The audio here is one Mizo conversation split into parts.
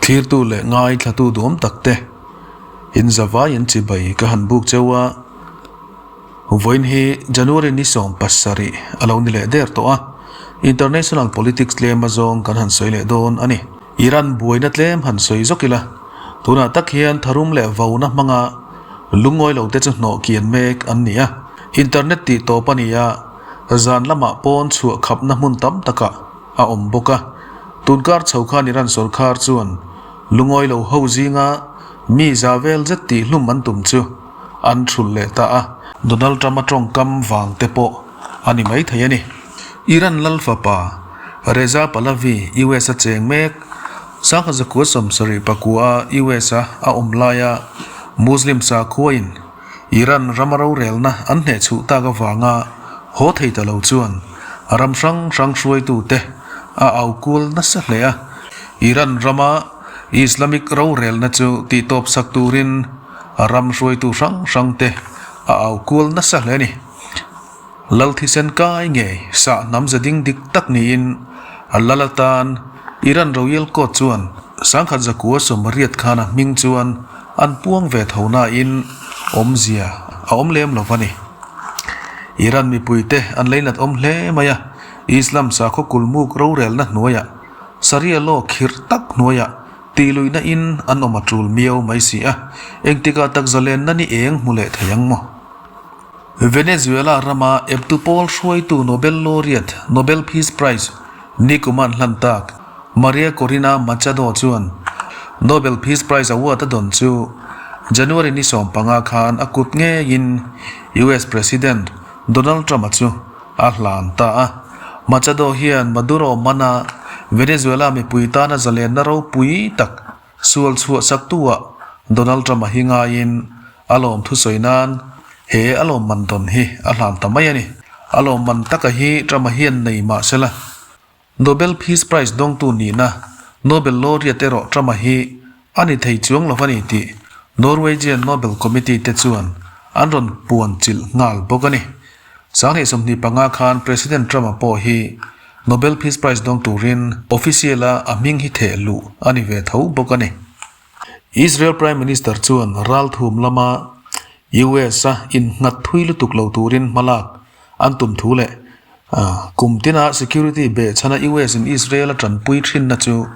Thlirtu leh ngaithlatu duam takte in zavai an chibai ka han buk cheu a, vawiin hi January ni 70 a lo ni leh der tawh a, International Politics tlem azawng kan han sawi leh dawn a ni. Iran buaina tlem han sawi zawk ila, tunah tak hian tharum leh vauna hmanga lungawi lo te chu hnawh kian mek an ni a, Internet tih tawp a ni a, zan lamah pawn chhuah khapna hmun tam takah a awm bawk a. Tunkar chho khan Iran sorkar chuan lungawi lo ho zinga mi za vel zet tih hlum an tum chu an thulh leh ta a. Donald Trump-a tawngkam vang te pawh a ni mai thei a ni. Iran lal fapa Reza Pahlavi US a cheng mek. Sangha zakua 74 a US a a awm laia Muslim sakhuain Iran rama rorelna an hnehchhuh tak avanga haw thei ta lo chuan ram hrang hrang hruaitute a au kual nasa hle a. Iran rama Islamic rorelna chu tihtawp sak turin ram hruaitu hrang hrangte a au kual nasa hle a ni. Lal thisen kai ngei sah hnam za ding dik tak niin a lal atan Iran Royal Court chuan 1980 khana hming chuan an puang ve tho nain awmzia a awm lem lo a ni. Iran mipuite an leinat awm hle mai a, Islam sakhaw kulmuk rorelna hnuaiah Sharia law khirh tak hnuaiah tihluihna in an awm a tul miau mai si a, engtikah tak zalenna ni eng hmu leh thei ang maw? Venezuela rama eptu pawl hruaitu Nobel Laureate, Nobel Peace Prize, Nikuman hlan tak, Maria Corina Machado chuan Nobel Peace Prize Award a dawn chu January ni 15 khan a kut ngeiin US President Donald Trump-a chu a hlan ta a. Machado hian Maduro mana Venezuela mipui tana zalenna ropui tak Sual chhuah saktu-ah Donald Trump-a hi ngaiin a lawm thusawi nan he a lawmman dawn hi a hlan ta mai a ni. A lawmman taka hi Trump-a hian nei mah se la, Nobel Peace Prize dawngtu nihna Nobel Laureate erawh Trump-a hi a ni thei chuang lo a ni tih Norwegian Nobel Committee te chuan an rawn puan chilh nghal bawk a ni. 2025 khan President Trump-a pawh hi Nobel Peace Prize dawng turin official-a a hming hi theh luh a ni ve tho bawk a ni. Israel Prime Minister chuan ralthum lama US-a innghat thui lutuk lo turin hmalak an tum thu leh kum tina security behchhana US-in Israel-a tanpui thinna chu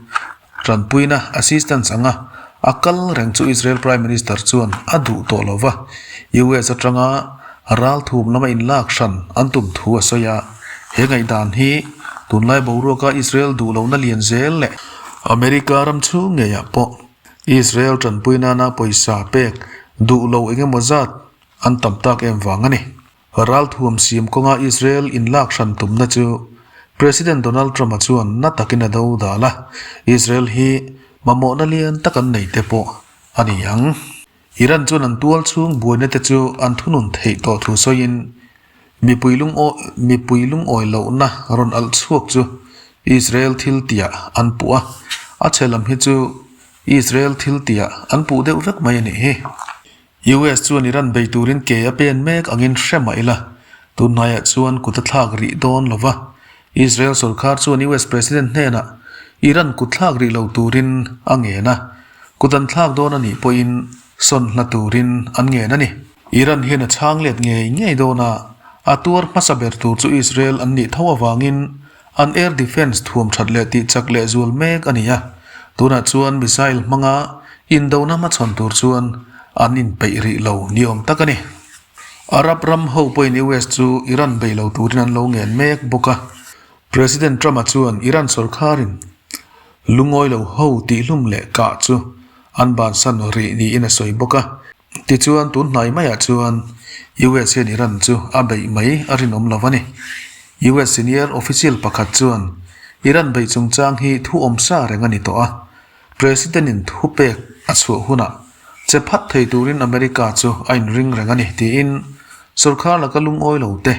tanpuina assistance anga a kal reng chu Israel Prime Minister chuan a duh tawh lo va, US atanga ralthum lama inlak hran an tum thu a sawi a. He ngaihdan hi tunlai boruaka Israel duh lohna lian zel leh America ram chhung ngeiah pawh Israel tanpui nana pawisa pek duh lo engemaw zat an tam tak em vang a ni. Ralthuam siam kawnga Israel inlak hran tumna chu President Donald Trump-a chuan na takin a do dal a, Israel hi mamawhna lian tak an nei te pawh a ni ang. Iran chuan an tual chhung buaina te chu an thunun theih tawh thu sawiin mipui lungawi mipui lungawi lohna rawn alh chhuak chu Israel thil tiah an puh a, a chhe lam hi chu Israel thil tiah an puh deuh vek mai a nih hi. US chuan Iran bei turin ke a pen mek angin hre mah ila, tun hnaiah chuan kut a thlak rih dawn lo va. Israel sorkar chuan US President hnenah Iran kut thlak rih lo turin a ngen a, kut an thlak dawn a nih pawhin sawn hla turin an ngen a ni. Iran hian a chhang let ngei ngei dawn a, a tuar hmasa ber tur chu Israel an nih tho avangin an air defence thuam that leh tih chak leh zual mek a ni a, tunah chuan missile hmanga indona hmachhawn tur chuan an inpeih rih lo ni awm tak a ni. Arab ram ho pawhin US chu Iran bei lo turin an lo ngen mek bawk a, President Trump-a chuan Iran sorkharin lungawi lo ho tihhlum leh kah chu an bansan rih niin a sawi bawk a. Tichuan tun hnai maiah chuan US hian Iran chu a beih mai a rinawm lo a ni. US senior official pakhat chuan Iran beih chungchang hi thu awm sa reng a ni tawh a, President-in thu pek a chhuah hunah che phat thei turin America chu a inring reng a ni tiin sorkar laka lungawi lo te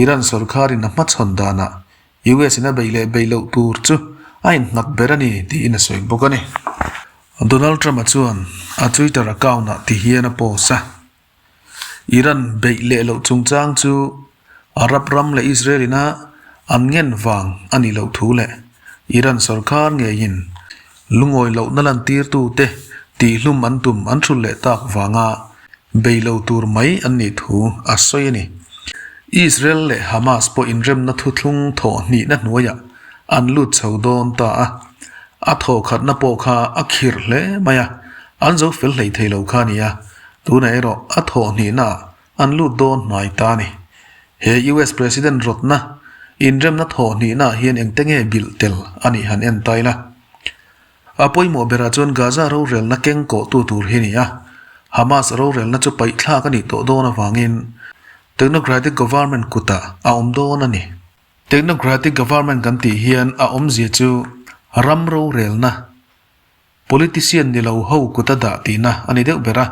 Iran sorkarin a hmachhawn danah US-in a beih leh beih loh tur chu a innghat ber a ni tiin a sawi bawk a ni. Donald Trump-a chuan a Twitter account-ah ti hian a post a, Iran beih leh loh chungchang chu Arab ram leh Israel-ina an ngen vang a nih loh thu leh Iran sorkar ngeiin. Lungawi lohna lantirtute tihhlum an tum an hrul leh tak vanga bei lo tur mai an nih thu a sawi a ni. Israel leh Hamas pawh inremna thuthlung thawh hnihna hnuaiah an lut chho dawn ta a, a thawhkhatna pawh kha a khirh hle mai a, an zo fel hlei thei lo kha a ni a, tunah erawh a thawh hnihnaah an lut dawn hnai ta a ni. He US President rawtna inremna thawh hnihnaah hian engte nge bilh tel a nih han en ta ila. A pawimawh berah chuan Gaza rorelna keng kawhtu tur hi a ni a, Hamas rorelna chu paihthlak a nih tawh dawn avangin Technocratic Government kutah a awm dawn a ni. Technocratic Government kan tih hian a awmzia chu ram rorelna, Politician ni lo ho kut a dah tihna a ni deuh ber a,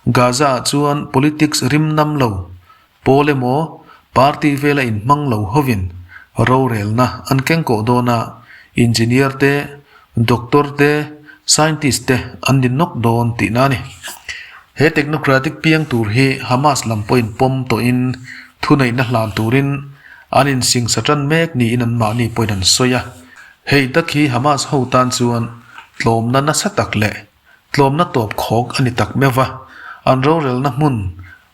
Gaza-ah chuan politics rim nam lo, pawl emaw party vela inhmang lo hovin rorelna an keng kawh dawn a, engineer te, doctor te, scientist te an ni nawk dawn tihna a ni. He technocratic piang tur hi Hamas lam pawhin pawm tawhin thuneihna hlan turin an insingsa tan mek niin anmahni pawhin an sawi a. Hei tak hi Hamas ho tan chuan tlawmna nasa tak leh tlawmna tawp khawk a ni tak meuh va, an rorelna hmun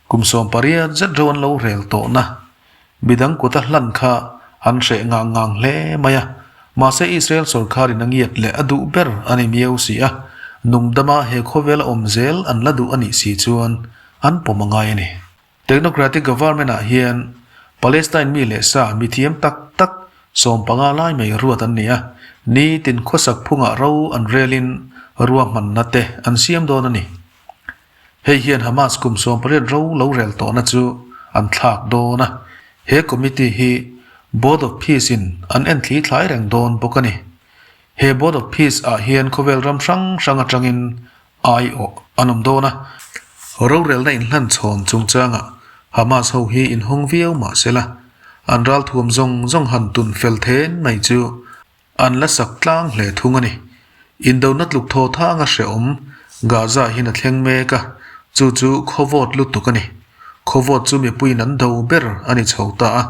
kum 18 zet ro an lo rel tawhna midang kuta hlan kha an hreh ngang ngang hle mai a. Mahse Israel sorkarin a ngiat leh a duh ber a ni miau si a, nungdama he khawvela awm zel an la duh a nih si chuan an pawm a ngai a ni. Technocratic government ah hian Palestine mi leh sa mithiam tak tak 15 lai mai ruat an ni a, nitin khawsak phungah ro an relin ruahmanna te an siam dawn a ni. Hei hian Hamas kum 18 ro lo rel tawhna chu an thlak dawn a, he committee hi Board of Peace in an enthli thlai reng dawn bawk a ni. He Board of Peace ah hian khawvel ram hrang hrang atangin aiawh an awm dawn a. Rorelna inhlan chhawn chungchangah Hamas ho hi inhawng viau mah sela, an ralthuam zawng zawng han tun fel then mai chu an la sak tlang hle thung a ni. Indona tluk thaw thanga hrehawm Gaza hian a thleng mek a, chu chu khawvawt lutuk a ni. Khawvawt chu mipuiin an do ber a ni chho ta a,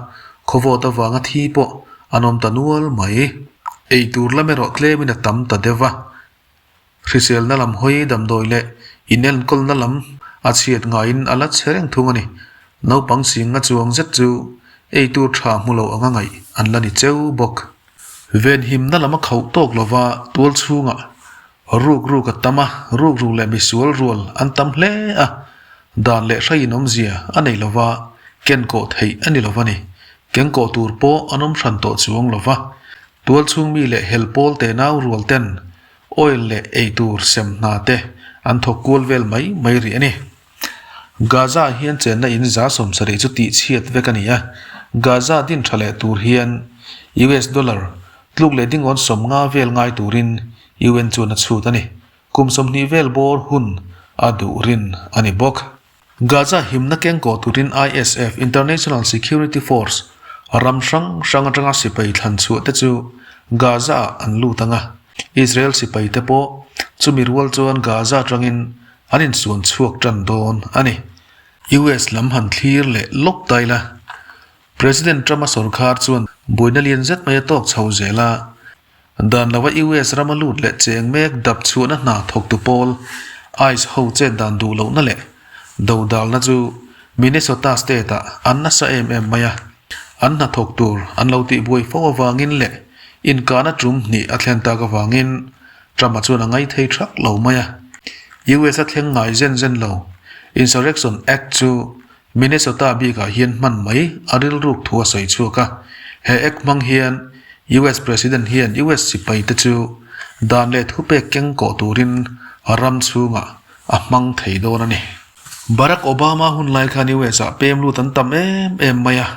khawvawt avanga thi pawh an awm ta nual mai. Eitur lam erawh tlemin a tam ta deuh va, Hriselna lam hawi damdawi leh inenkawlna lam a chhiat ngaiin a la che reng thung a ni. Naupang singa chuang zet chu eitur tha hmu lo anga ngaih an la ni cheu bawk. Venhimna lam a khauh tawk lova tual chhungah ruk ruk a tam a, ruk ruk leh misual rual an tam hle a, dan leh hraiin awmzia a nei lova kenkawh theih a ni lova ni. Kengkawh tur pawh an awm hran tawh chuang lova, tual chhung mi leh hel pawl te nau rual ten Oil leh eitur sem hna te an thawk kual vel mai mai rih a ni. Gaza hian chenna in 70% chu tihchhiat vek a ni a, Gaza din tha leh tur hian US dollar tluk leh dingawn 50 vel ngai turin UN chuan a chhut a ni. Kum 20 vel bawr hun a duh rin a ni bawk. Gaza himna kengkawh turin ISF, International Security Force, ram hrang hrang atanga sipai thlan chhuah te chu Gaza-ah an lut ang a, Israel sipai te pawh chumi rual chuan Gaza atangin an insuan chhuak tan dawn a ni. US lam han thlir leh lawk ta ila, President Trump-a sorkar chuan buaina lian zet mai a tawk chho zel a, Dan lova US rama lut leh cheng mek dap chhuahna hna thawktu pawl ice ho chet dan duh lohna leh dodalna chu Minnesota state-ah an nasa em em mai a, an hna thawk tur an lo tihbuai fo avangin leh inkahna tum hnih a thlen tak avangin Trump-a chuan a ngaithei thak lo mai a. US a thleng ngai zen zen lo Insurrection Act chu Minnesota bikah hian hman mai a rilruk thu a sawi chhuak a, he act hmang hian US President hian US sipai te chu dan leh thupek keng kawh turin ram chhungah a hmang thei dawn a ni. Barack Obama hun lai khan US ah pem lut an tam em em mai a,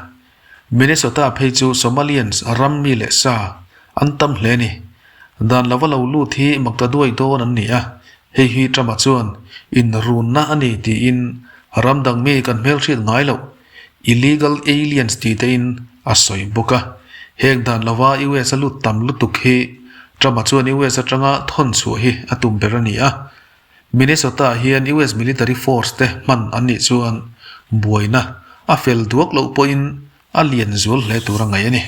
Minnesota phei chu Somalians ram mi leh sa an tam hle a ni. Dan lova lo lut hi makta duai dawn an ni a, hei hi Trump-a chuan inrunna a ni tiin ram dang mi kan hmelhriat ngai loh illegal aliens tih tein a sawi bawk a. Heng dan lova US a lut tam lutuk hi Trump-a chuan US atanga thawn chhuah hi a tum ber a ni a. Minnesota-ah hian US military force te hman an nih chuan buaina a fel duak loh pawhin a lian zual hle tur a ngaih a ni.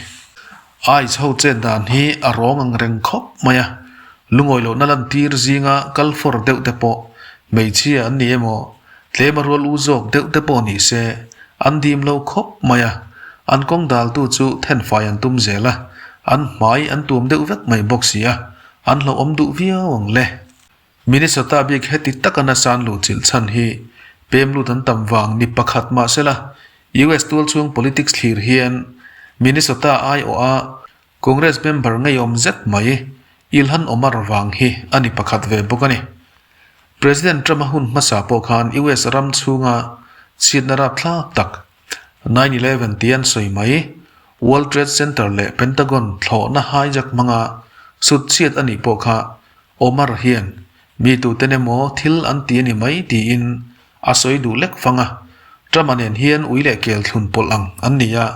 Ice ho chet dan hi a rawng ang reng khawp mai a. Lungawi lohna lantir zinga kal fawr deuh te pawh hmeichhia an ni emaw, tlema rual u zawk deuh te pawh ni se, an dim lo khawp mai a. An kawng daltu chu thenfai an tum zel a, an hmai an tuam deuh vek mai bawk si a, an hlauhawm duh viau ang le. Minnesota bik heti taka nasa an luhchilh chhan hi pem lut an tam vang ni pakhat mahsela US tualchhung politics thlir hian Minnesota aiawha Congress member ngeiawm zet mai Ilhan Omar vang hi a ni pakhat ve bawk a ni. President Trump-a hun hmasa pawh khan US ram chhunga chhiatna rapthlak tak 9/11 tih an sawi mai World Trade Center leh Pentagon thlawhna hijack hmanga sut chhiat a nih pawh kha Omar hian mi tuten emaw thil an ti a ni mai tiin a sawi duh lek fang a, Trump-a nen hian ui leh kel thlun pawlh ang an ni a,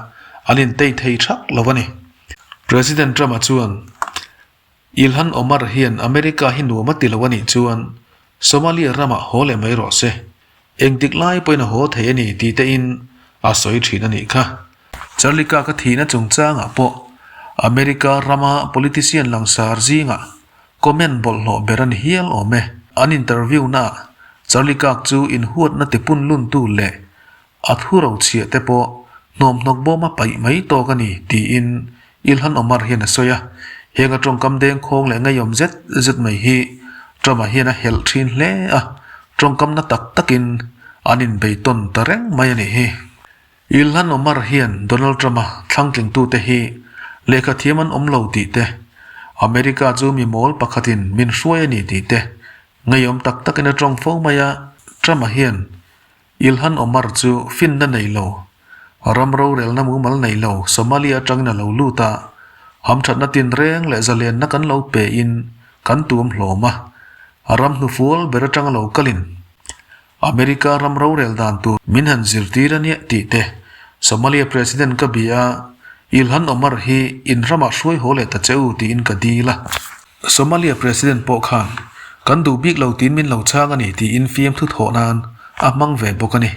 an intei thei thak lo a ni. President Trump-a chuan Ilhan Omar hian America hi nuam a ti lo a nih chuan Somalia ramah haw leh mai rawh se, engtik lai pawhin a haw thei a ni tih tein a sawi thin a nih kha. Charlie Kirk-a thihna chungchangah pawh America rama politician langsar zingah comment bawlhhlawh ber a ni hial awm e. An interview naah Charlie Kirk chu inhuatna tipun luntu leh a thu rochhiah te pawh hnawmhnawk bawma paih mai tawk a ni tiin Ilhan Omar hian a sawi a. Heng a tawngkam dengkhawng leh ngeiawm zet zet mai hi Trump-a hian a helh thin hle a, tawngkamna tak takin an inbeitawn ta reng mai a nih hi. Ilhan Omar hian Donald Trump-a thlangtlingtute hi lehkha thiam an awm lo tih te, America chu mi mawl pakhatin min hruai a ni tih te ngeiawm tak takin a tawng fo mai a. Trump-a hian Ilhan Omar chu finna nei lo, ram rorelna mumal nei lo Somalia atangin a lo lut a, hamthatna tinreng leh zalenna kan lo pein kan tuam hlawm a, ram hnufual ber atanga lo kalin America ram rorel dan tur min han zirtir a nia tih te Somalia President ka bia a, Ilhan Omar hi in ramah hruai haw leh ta che u tiin ka dil a. Somalia President pawh khan kan duh bik lo tiin min lo chhang a ni tiin fiamthu thawh nan a hmang ve bawk a ni.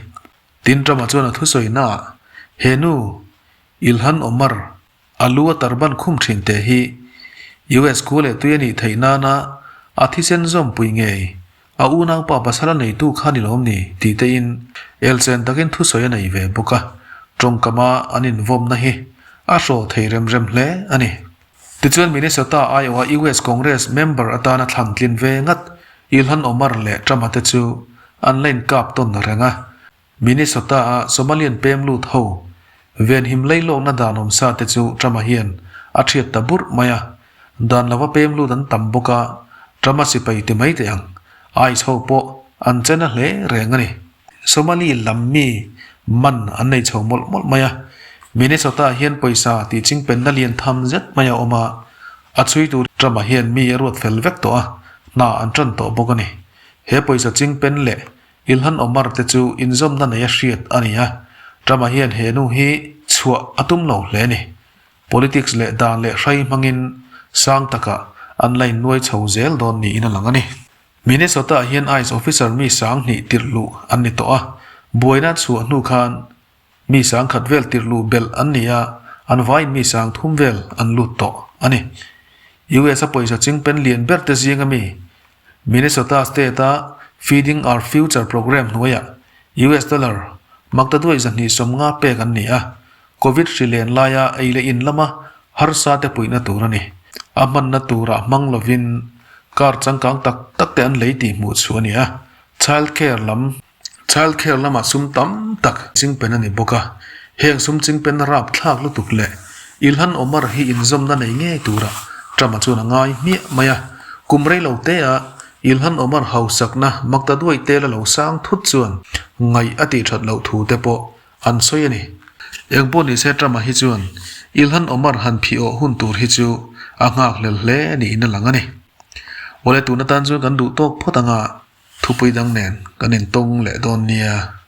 Tin Trump-a chuan a thusawi naah he nu Ilhan Omar A lu a tarban khum thin teh hi US khu leh tui a nih theih nana a thisen zawmpui ngei a unaupa pasal a neitu kha ni lawm ni tih tein elchen takin thusawi a nei ve bawk a, tawngkama an invawmna hi a hraw thei rem rem hle a ni. Tichuan Minnesota aiawha US Congress member atana thlan tlin ve ngat Ilhan Omar leh Trump-a te chu an la inkap tawn reng a, Minnesota-a Somalian pem lut ho venhim leilawkna dan awm sa te chu Trump-a hian a thiat ta burh mai a, dan lova pem lut an tam bawk a, Trump-a sipai ti mai teh ang, ICE ho pawh an chen a hle reng a ni. Somali lam mi man an nei chho mawlh mawlh mai a, Minnesota-ah hian pawisa tih chingpenna lian tham zet mai a awm a, a chhui tur Trump-a hian mi a ruat fel vek tawh a, hna an tan tawh bawk a ni. He pawisa chingpen leh Ilhan Omar te chu inzawmna nei a hriat a ni a, Trump-a hian he nu hi chhuah a tum lo hle a ni. Politics leh dan leh hrai hmangin sang takah an la innuai chho zel dawn niin a lang a ni. Minnesota-ah hian ICE officer mi 2000 tirh luh an ni tawh a, buaina chhuah hnu khan mi 10,000 vel tirh luh belh an ni a, an vaiin mi 30,000 vel an lut tawh a ni. US-a pawisa chingpen lian ber te zinga mi Minnesota State-a Feeding Our Future program hnuaiah US dollar maktaduai 250 pek an ni a, Covid hri len laia ei leh in lama harsa te puihna tur a ni. A hmanna turah hmang lovin car changkang tak tak te an lei tih hmuh chhuah a ni a, child care lam Child care lamah sum tam tak chingpen a ni bawk a, heng sum chingpenna rapthlak lutuk leh Ilhan Omar hi inzawmna nei ngei turah Trump-a chuan a ngai hmiah mai a. Kum rei lo tea Ilhan Omar hausakna Maktaduai tela lo sang thut chuan ngaih a tih that loh thu te pawh an sawi a ni. Eng pawh ni se Trump-a hi chuan Ilhan Omar han phih awh hun tur hi chu a nghakhlel hle niin a lang a ni. Awle tun atan chuan kan duh tawk phawt anga Thupui dang nen kan intawng leh dawn nia.